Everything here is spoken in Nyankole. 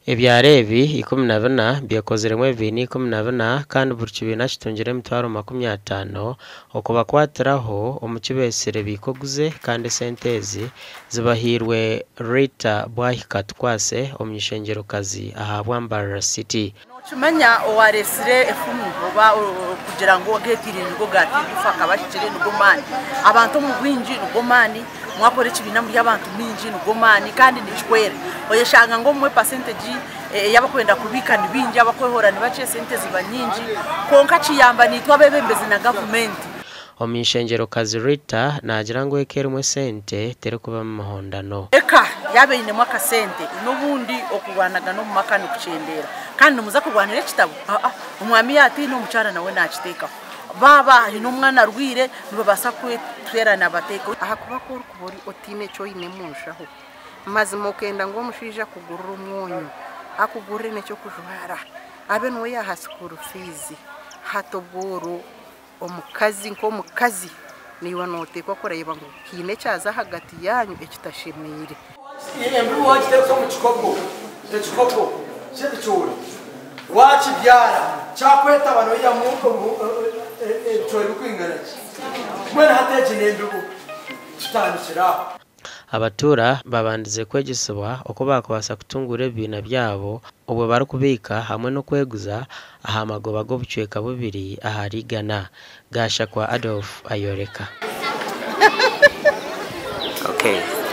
Ebyaro ebi 14 byekoziremu ebibiina 14 kandi buri kibiina kitungire emitwaro 50 okubakwatiraho omu kibeetsire Biika Oguze kandi esente ezi zibahairwe Rita Bwahika Tukwase omuny'eishengyerokazi ahabwa Mbarara City. Nookimanya owaareetsire efumu oba kugira ngu ageetiire nigo gaatiire kufa akaba ahikire nigo maani. Abantu omu bwingi nigo maani, mwakora ekibiina muri abantu baingi nigo maani kandi nikihwera. Oyeshanga ngu obumwe pasentegi ey'abarikwenda kubiika ni baingi abarikwehora ni bakye esente ziba nyingi kwonka kiyamba naitwe abeebembezi na gavumenti. Omuny'eishengyerokazi Rita naagira ngu eka erimu esente terikubamu mihondano. Eka yaaba einemu akasente, n'obundi okurwanagana omu maka nikukyendeera. Kandi nimuza kurwanira ekitabo? Aa, omwami yaatiina omukyara nawe naakiteekaho. Baaba haine omwana arwaire, nibabaasa kweteerana bateekeho. Ahakuba ku orikuba ori otaine eki oine omu nshaho, mazima okenda ngu omushaija akugurire omwonyo, akugurire n'eky'okujwara, abe niwe yaaha sikuuru fiizi, hati obwo orwo Omukazi nk'omukazi, naiwe nooteekwa kureeba ngu haine ekyaza ahagati yaanyu ekitashemeire. Embibo waagiteeka omu kikopo, ekikopo ky'ebicoori, waakibyara, kyakwetaba noihamu ebicoori birikwingana ki? Mbwenu hati egi n'embibo, tutandikire aho. Abatuura babandize kwegyesibwa oku baakubaasa kutunguura ebibiina byabo obwo barikubiika hamwe n'okweguza aha magoba g'obucweka bubiri ahari igana, Gashakwa Adolf ayoreka.